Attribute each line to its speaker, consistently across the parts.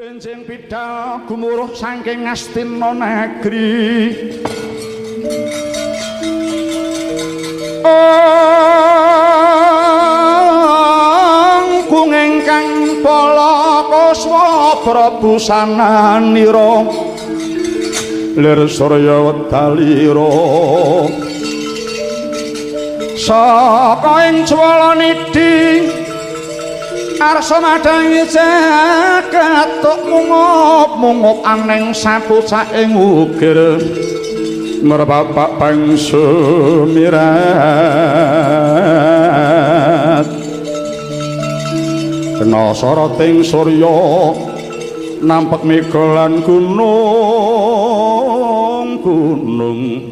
Speaker 1: Enjing bidal gumuruh saking Ngastina negeri. Angkung ingkang pala kuswa Prabu sananira lir surya wedalira saka ing Jwalanidhi arsa madhangi jagat mungup-mungup aning sapucaking ukir merbapak bangsa mirat kena soroting surya nampek mega lan gunung-gunung.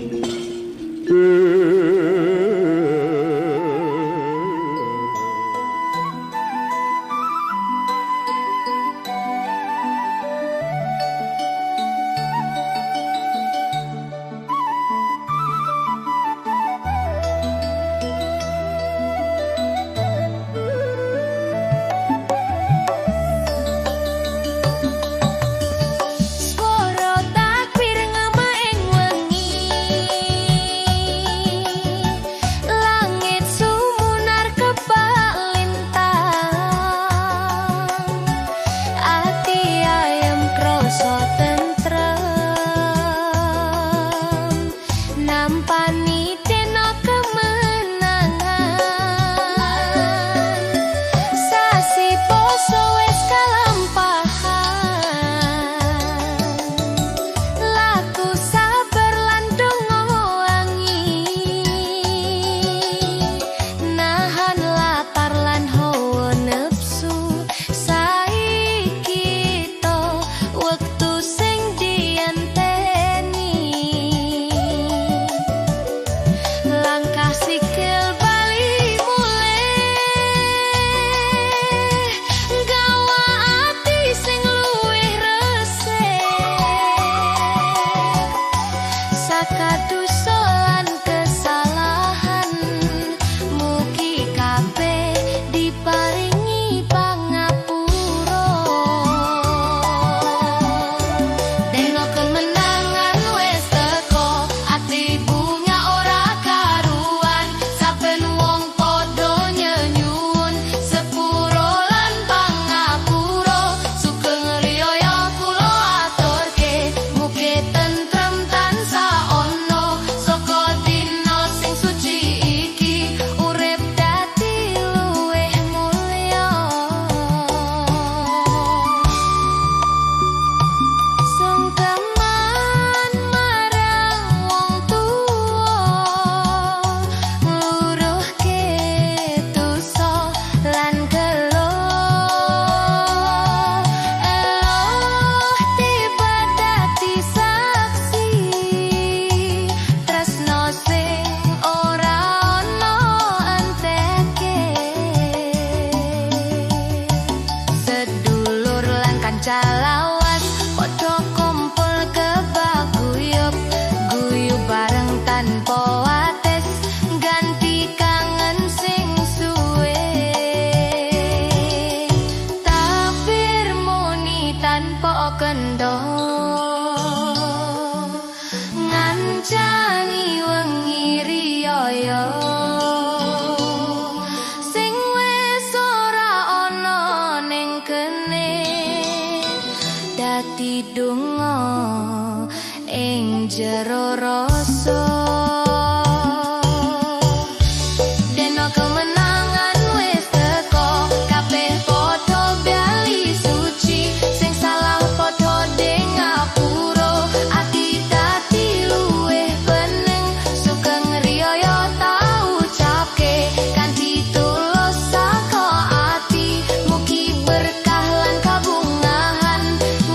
Speaker 2: Berkah lan kabungahan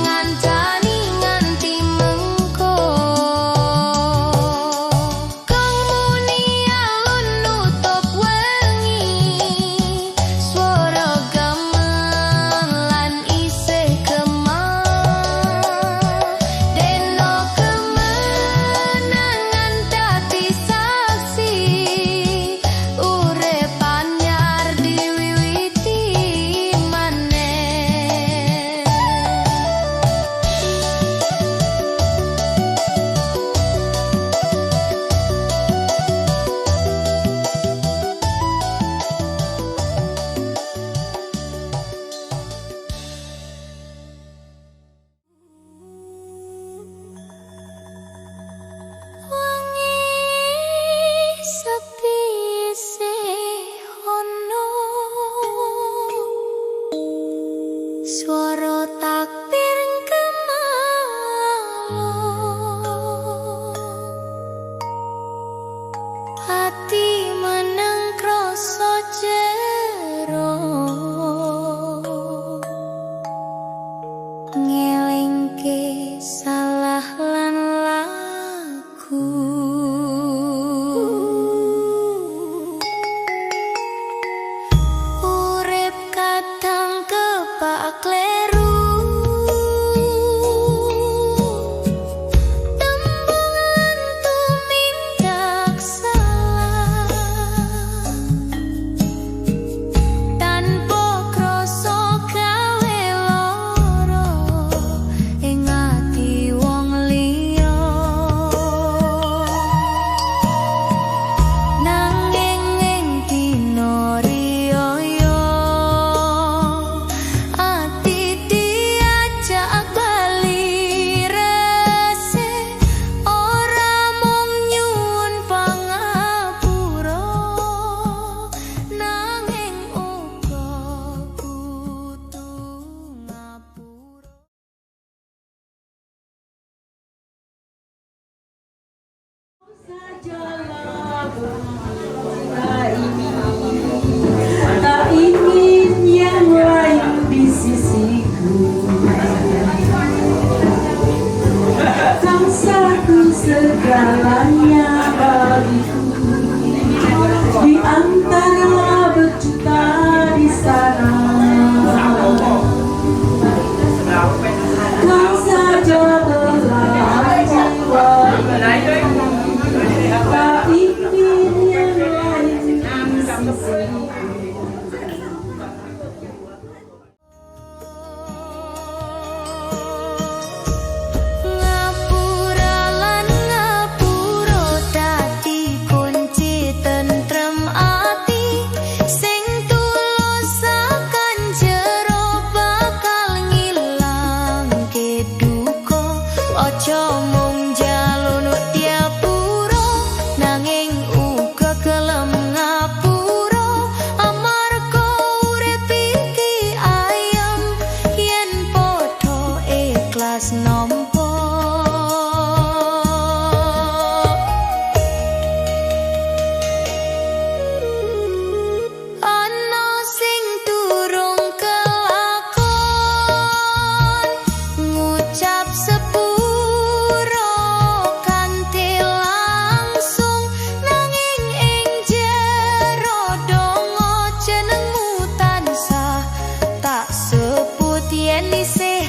Speaker 2: ngancani nganti mengko. Ngelingke salah lan laku. Urip kadang kepak kleru, tembung lan tumindak salah, tanpa krasa gawe lara ing ati wong liya. Nanging ing dina riyaya ati diajak bali resik, ora mung nyuwun pangapura, nanging uga kudu ngapura.
Speaker 3: Sajalah bercinta ini, tak ingin yang lain di sisiku. Kau satu segalanya bagiku, di antara berjuta di sana. Kau saja belahan jiwa ini, tak ingin yang lain di sisiku.
Speaker 2: Ngapura lan ngapura dadi kunci tentrem ati, sing tulus akan jero bakal ngilangke duka. Aja mung njaluk diapura, nanging uga gelem ngapura, amarga urip iki ayem yen padha ikhlas nampa. Ana sing durung kelakon ngucap sepuro kanthi langsung, nanging ing jero donga jenengmu tansah tak sebut yen isih